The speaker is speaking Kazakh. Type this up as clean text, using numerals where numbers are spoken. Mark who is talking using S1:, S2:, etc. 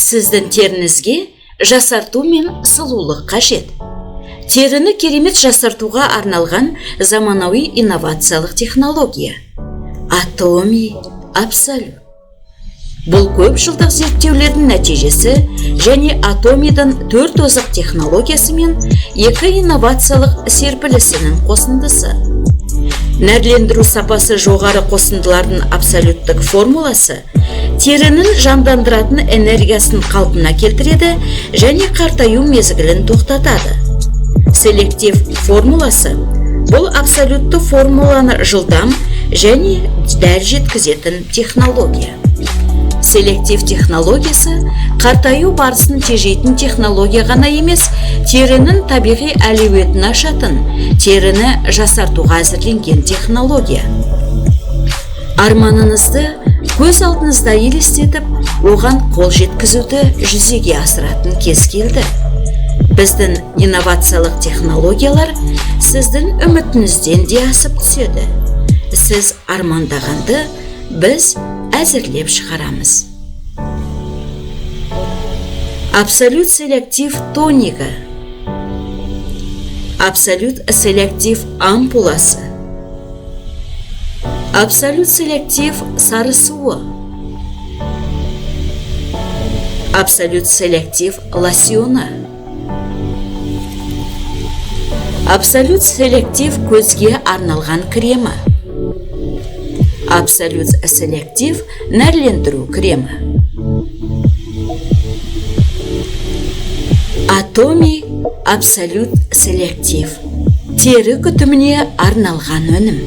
S1: Сіздің теріңізге жасарту мен сұлулық қажет. Теріні керемет жасартуға арналған заманауи инновациялық технология. Атоми Абсолют. Бұл көп жылдық зерттеулердің нәтижесі және Атомидің 4 озық технологиясы мен 2 инновациялық серпілісінің қосындысы. Нәрлендіру сапасы жоғары қосындылардың абсолюттік формуласы терінің жандандыратын энергиясын қалпына келтіреді және қартаю мезгілін тоқтатады. Селектив формуласы бұл абсолютті формуланы жылдам және дәл жеткізетін технология. Селектив технологиясы қартаю барысын тежейтін технология ғана емес, терінің табиғи әлеуетін ашатын, теріні жасартуға әзірленген технология. Арманыңызды көз алдыңызда елестетіп, оған қол жеткізуді жүзеге асыратын кез келді. Біздің инновациялық технологиялар сіздің үмітіңізден де асып түседі. Сіз армандағанды біз әзірлеп шығарамыз. Абсолют селектив тонигі, Абсолют селектив ампуласы, Абсолют селектив сары суы, Абсолют селектив лосьоны, Абсолют селектив көзге арналған кремі, Абсолют селектив нәрлендіру кремі. Атоми Абсолют селектив тері күтіміне арналған өнім.